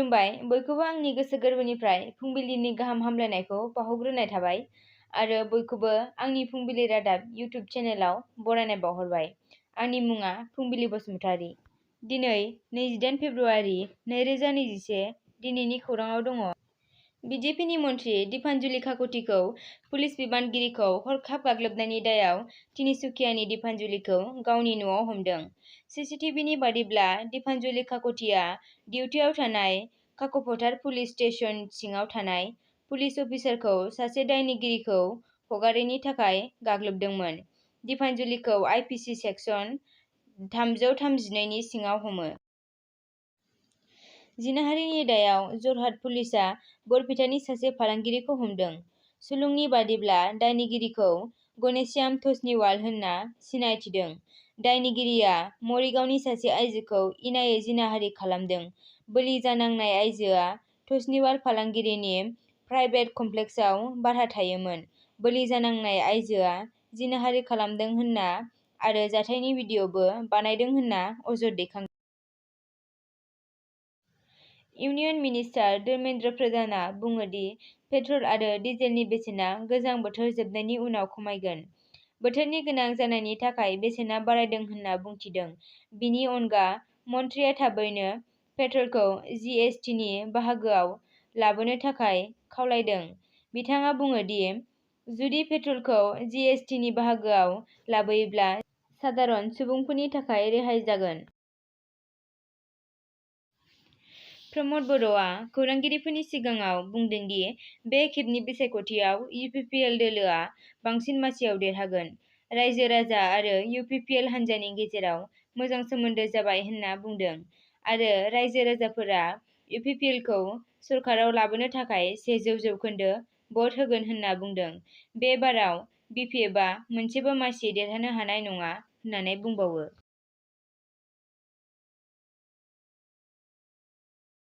खुलुमबाय बयखौबो आंनि गोसो गोरबोनिफ्राय फुंबिलिनि गाहाम हामलायनायखौ बावहरग्रोनाय थाबाय आरो बयखौबो आंनि फुंबिलि रादाब इउटिउब चेनेलाव बरायनाय बावहरबाय। आंनि मुङा फुंबिलि बसुमतारी। दिनै 28 फेब्रुआरि 2021 दिनैनि खौराङाव दङ। बिजेपिनि मन्थ्रि दीपान्जलि काकतिखौ पुलिस बिबानगिरिखौ हरखाब गाग्लोबनायनि दायाव तिनिसुकियानि दीपान्जलिखौ गावनि न'आव हमदों। सीसीटीवीनि बादिब्ला दीपान्जलि काकतिया डिउटियाव थानाय काक'फथार पुलिस स्टेशन सिङाव थानाय पुलिस अफिसारखौ सासे दायनिगिरिखौ हगारैनि थाखाय गाग्लोबदोंमोन। दीपान्जलिखौ आइपिसि सेक्सन 332 नि सिङाव हमो। जिनाहारिनि दायाव जरहाट पुलिसआ बरपेटानि सासे फालांगिरिखौ हमदों। सुलुंनि बादिब्ला दायनिगिरिखौ गणेश्याम तोस्निवाल होनना सिनायथिदों। दायनिगिरिया मरिगावनि सासे आइजोखौ इनायै जिनाहारि खालामदों। बोलि जानांनाय आइजोआ तोस्निवाल फालांगिरिनि प्राइभेट कमप्लेक्सआव भारा थायोमोन। बोलि जानांनाय आइजोआ जिनाहारि खालामदों होनना आरो जाथायनि भिडिअ'बो बानायदों होनना अजद दैखांदों। इउनियन मिनिस्टार धर्मेन्द्र प्रधानआ बुङो दि पेट्रल आरो डिजेलनि बेसेना गोजां बोथोर जोबनायनि उनाव खमायगोन। बोथोरनि गोनां जानायनि थाखाय बेसेना बारायदों होनना बुंथिदों। बिनि अनगा मन्थ्रिया थाबैनो पेट्रलखौ जीएसटीनि बाहागोआव लाबोनो थाखाय खावलायदों। बिथाङा बुङो दि जुदि पेट्रलखौ जीएसटीनि बाहागोआव लाबोयोब्ला सादारन सुबुंफोरनि थाखाय रेहाय जागोन। प्रमद बर'आ खौरांगिरिफोरनि सिगाङाव बुंदों दि बे खेबनि बिसायख'थियाव इउपिपिएल दोलोआ बांसिन मासियाव देरहागोन। रायजो-राजा आरो इउपिपिएल हान्जानि गेजेराव मोजां सोमोन्दो जाबाय होनना बुंदों आरो रायजो-राजाफोरा इउपिपिएलखौ सरकाराव लाबोनो थाखाय 100% भट होगोन होनना बुंदों। बे बाराव बिपिएफआ मोनसेबो मासि देरहानो हानाय नङा होननानै बुंबावो।